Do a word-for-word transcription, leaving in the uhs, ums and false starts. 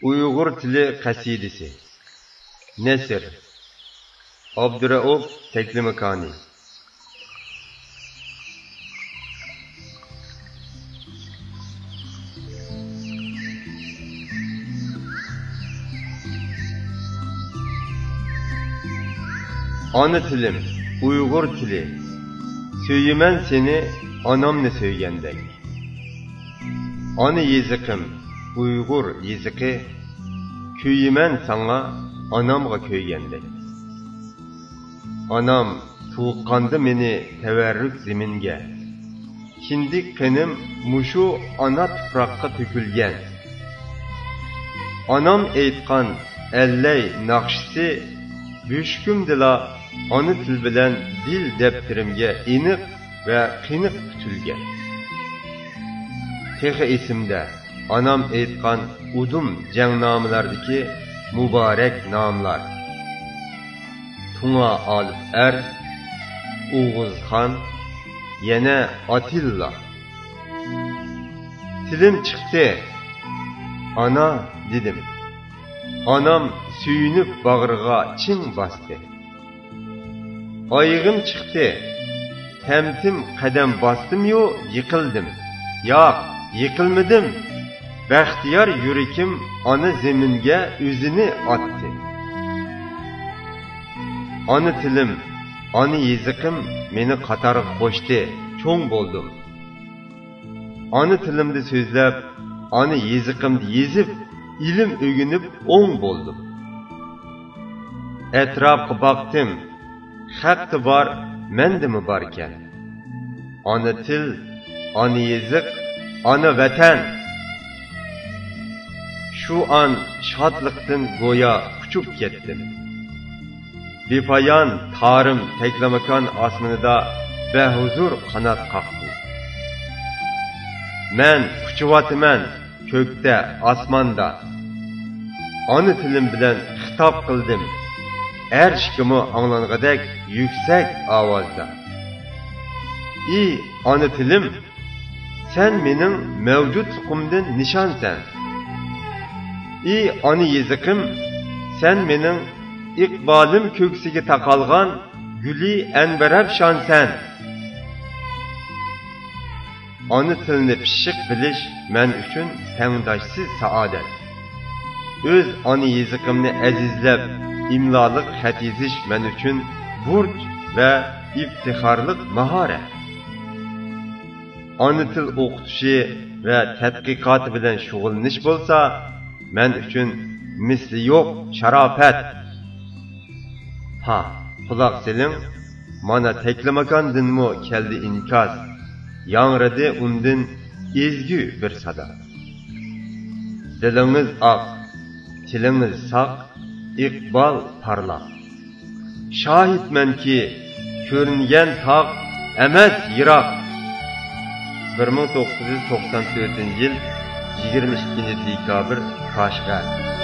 ئۇيغۇر تىلى قەسىدىسى. نەسر. ئابدۇرەئۇپ تەكلىماكانى. ئانا تىلىم، ئۇيغۇر تىلى. سۆيىمەن سېنى، ئانامنى سۆيگەندەك. ئانا يېزىقىم، ئۇيغۇر يېزىقى. كۆيىمەن ساڭا، ئانامغا كۆيگەندەك. ئانام تۇغقاندا مېنى تەۋەررۈك زېمىنگە، كىندىك قېنىم مۇشۇ ئانا تۇپراققا تۆكۈلگەن. ئانام ئېيتقان ئەللەي ناخشىسى بۆشۈكۈمدىلا ئانا تىل بىلەن دىل دەپتىرىمگە ئېنىق ۋە قېنىق پۈتۈلگەن. تېخى ئېسىمدە ئانام ئېيتقان ئۇدۇم جەڭنامىلەردىكى مۇبارەك ناملار. تۇڭا ئالىپ ئەر، ئوغۇزخان، يەنە ئاتىللا. تىلىم چىقتى، «ئانا» دېدىم. ئانام سۆيۈنۈپ باغرىغا چىڭ باستى. ئايىغىم چىقتى. تەمتىم قەدەم باستىميۇ يىقىلدىم؟ ياق، يىقىلمىدىم. بەختىيار يۈرىكىم ئانا زېمىنگە ئۆزىنى ئاتتى. ئانا تىلىم، ئانا يېزىقىم مېنى قاتارغا قوشتى، چوڭ بولدۇم. ئانا تىلىمدا سۆزلەپ، ئانا يېزىقىمدا يېزىپ، ئىلىم ئۆگىنىپ ئوڭ بولدۇم. ئەتراپقا باقتىم، خەقتە بار، مەندىمۇ باركەن. ئانا تىل، ئانا يېزىق، ئانا ۋەتەن. شۇ ئان شادلىقتىن گويا ئۇچۇپ كەتتىم. بىپايان تارىم تەكلىماكان ئاسمىنىدا بەھۇزۇر قانات قاقتى. مەن ئۇچۇۋاتىمەن كۆكتە، ئاسماندا. ئانا تىلىم بىلەن خىتاب قىلدىم، ئەرشكىمۇ ئاڭلانغۇدەك يۈكسەك ئاۋازدا. ئى ئانا تىلىم! سەن مېنىڭ مەۋجۇتلۇقۇمدىن نىشانسەن. ئى ئانا يېزىقىم، سەن مېنىڭ ئىقبالىم كۆكسىگە تاقالغان گۈلى ئەنبەرەپشانسەن. ئانا تىلنى پىششىق بىلىش مەن ئۈچۈن تەڭداشسىز سائادەت. ئۆز ئانا يېزىقىمنى ئەزىزلەپ، ئىملالىق خەت يېزىش مەن ئۈچۈن بۇرچ ۋە ئىپتىخارلىق ماھارەت. ئانا تىل ئوقۇتۇشى ۋە تەتقىقاتى بىلەن شۇغۇللىنىش بولسا، مەن ئۈچۈن مىسلى يوق شاراپەت. ھا، قۇلاق سېلىڭ، مانا تەكلىماكاندىنمۇ كەلدى ئىنكاس، ياڭرىدى ئۇندىن ئېزگۈ بىر سادا. دىلىڭىز ئاق، تىلىڭىز ساق، ئىقبال پارلاق. شاھىتمەنكى، كۆرۈنگەن تاغ ئەمەس يىراق. بىر مىڭ توققۇز يۈز توقسان تۆتىنچى يىل، يىگىرمە ئىككىنچى دېكابىر، كاشغەر.